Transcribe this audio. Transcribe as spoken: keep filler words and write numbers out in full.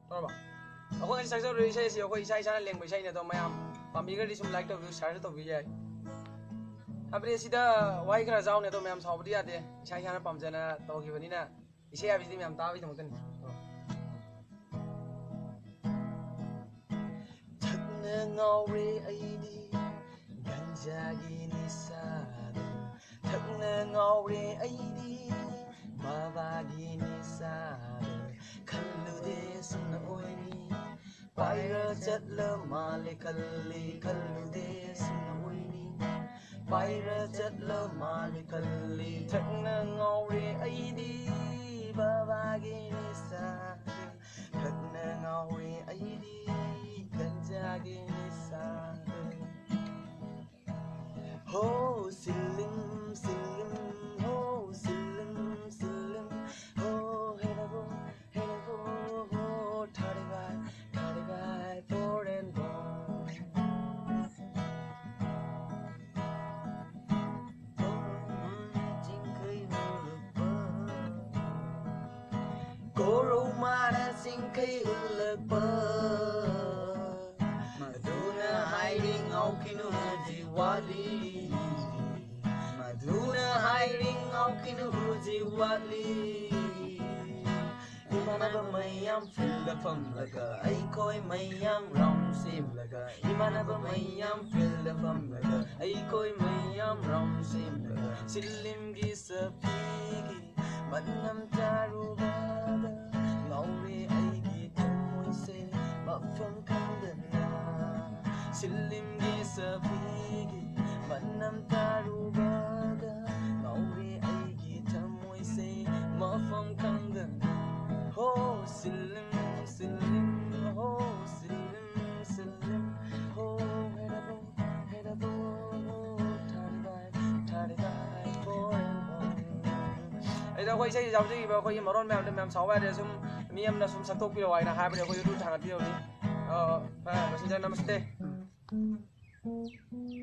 ꯇꯧꯔꯕ? ꯑꯩꯈꯣꯏ ꯉꯁꯤ ꯁꯛꯆꯔꯨꯔꯤꯕ ꯏꯁꯩ ꯑꯁꯤ ꯑꯩꯈꯣꯏ ꯏꯁꯥ ꯏꯁꯥꯅ ꯂꯦꯡꯕ ꯏꯁꯩꯅꯤ꯫ ꯑꯗꯣ ꯃꯌꯥꯝ ꯄꯥꯝꯕꯤꯔꯒꯗꯤ ꯁꯨꯝ like ꯇꯧꯕꯤꯌꯨ, share ꯇꯧꯕꯤꯕ ꯌꯥꯏ꯫ ꯍꯥꯏꯕꯗꯤ ꯁꯤꯗ ꯋꯥꯍꯩ ꯈꯔ ꯌꯥꯎꯅꯤ, ꯑꯗꯣ ꯃꯌꯥꯝ ꯁꯥꯎꯕꯗꯤ ꯌꯥꯗꯦ꯫ ꯏꯁꯥ ꯏꯁꯥꯅ ꯄꯥꯝꯖꯅ ꯇꯧꯈꯤꯕꯅꯤꯅ ꯏꯁꯩ ꯍꯥꯏꯕꯁꯤꯗꯤ ꯃꯌꯥꯝ ꯇꯥꯕꯒꯤꯗꯃꯛꯇꯅꯤ꯫ ꯊꯛꯅ ꯉꯥꯎꯔꯦ ꯑꯩꯗꯤ ꯒꯟꯖꯥꯒꯤ ꯅꯤꯁꯥꯗ, ꯊꯛꯅ ꯉꯥꯎꯔꯦ ꯑꯩꯗꯤ ꯕꯥꯕꯥꯒꯤ ꯅꯤꯁꯥꯗ, ꯈꯜꯂꯨꯗꯦ ꯁꯨꯝꯅ ꯑꯣꯏꯅꯤ꯫ ꯄꯥꯏꯔ ꯆꯠꯂ ꯃꯥꯜꯂꯦ ꯈꯜꯂꯤ, ꯈꯜꯂꯨꯗꯦ ꯁꯨꯝꯅ ꯑꯣꯏꯅꯤ꯫ ꯄꯥꯏꯔ ꯆꯠꯂ ꯃꯥꯜꯂꯦ ꯈꯜꯂꯤ, ꯊꯛꯅ ꯉꯥꯎꯔꯦ ꯑꯩꯗꯤ ꯕꯥꯕꯥꯒꯤ ꯅꯤꯁꯥꯗ, ꯊꯛꯅ ꯉꯥꯎꯔꯦ ꯑꯩꯗꯤ ꯒꯟꯖꯥꯒꯤ ꯅꯤꯁꯥꯗ꯫ ꯍꯣ ꯁꯤꯂꯤꯝ ꯁꯤꯂꯤꯝ, ꯍꯣ ꯁꯤꯂꯤꯝ ꯁꯤꯂꯤꯝ, ꯍꯣ ꯍꯦꯔꯕꯣ ꯍꯦꯔꯕꯣ, ꯍꯣ ꯊꯥꯔꯤꯕꯥꯏ ꯊꯥꯔꯤꯕꯥꯏ ꯐꯣꯔꯦꯟ ꯕꯣꯏ꯫ ꯀꯣꯔꯧꯃꯥꯅ ꯆꯤꯡꯈꯩ ꯎꯠꯂꯛꯄ, ꯃꯗꯨꯅ ꯍꯥꯏꯔꯤ ꯉꯥꯎꯈꯤꯅꯨ ꯍꯧꯖꯤꯛ ꯋꯥꯠꯂꯤ, ꯃꯗꯨꯅ ꯍꯥꯏꯔꯤ ꯉꯥꯎꯈꯤꯅꯨ ꯍꯧꯖꯤꯛ ꯋꯥꯠꯂꯤ꯫ ꯏꯃꯥꯟꯅꯕ ꯃꯌꯥꯝ field ꯐꯝꯂꯒ, ꯑꯩꯈꯣꯏ ꯃꯌꯥꯝ round ꯁꯦꯝꯂꯒ, ꯏꯃꯥꯟꯅꯕ ꯃꯌꯥꯝ field ꯐꯝꯂꯒ, ꯑꯩꯈꯣꯏ ꯃꯌꯥꯝ round ꯁꯦꯝꯂꯒ, ꯁꯤꯂꯤꯝꯒꯤ ꯆꯐꯤꯒꯤ ꯃꯅꯝ ꯇꯥꯔꯨꯕꯗ ꯉꯥꯎꯔꯦ ꯑꯩꯒꯤ ꯊꯃꯣꯏꯁꯦ ꯃꯐꯝ ꯈꯪꯗꯅ꯫ ꯁꯤꯂꯤꯝꯒꯤ ꯆꯐꯤꯒꯤ ꯃꯅꯝ ꯇꯥꯔꯨꯕꯗ ꯉꯥꯎꯔꯦ ꯑꯩꯒꯤ ꯊꯃꯣꯏꯁꯦ ꯃꯐꯝ ꯈꯪꯗꯅ꯫ ꯍꯣ ꯁꯤꯂꯤꯝ ꯁꯤꯂꯤꯝ, ꯍꯣ ꯁꯤꯂꯤꯝ ꯁꯤꯂꯤꯝ, ꯍꯣ ꯍꯦꯔꯕꯣ ꯍꯦꯔꯕꯣ, ꯍꯣ ꯊꯥꯔꯤꯕꯥꯏ ꯊꯥꯔꯤꯕꯥꯏ ꯐꯣꯔꯦꯟ ꯕꯣꯏ꯫ ꯑꯩꯗꯣ ꯑꯩꯈꯣꯏ ꯏꯁꯩ ꯌꯥꯎꯖꯈꯤꯕ ꯑꯩꯈꯣꯏꯒꯤ ꯃꯔꯣꯟ ꯃꯌꯥꯝꯗꯣ ꯃꯌꯥꯝ ꯁꯥꯎꯕ ꯌꯥꯗꯦ, ꯁꯨꯝ ꯃꯤ ꯑꯃꯅ ꯁꯨꯝ ꯁꯛꯇꯣꯛꯄꯤꯔꯛꯑꯣ ꯍꯥꯏꯅ ꯍꯥꯏꯕꯅꯦ, ꯑꯩꯈꯣꯏ YouTube ꯊꯥꯡꯒꯠꯄꯤꯔꯕꯅꯤ꯫ ꯑ, ꯑ, ꯃꯁꯤꯗ ꯅꯃꯁꯇꯦ꯫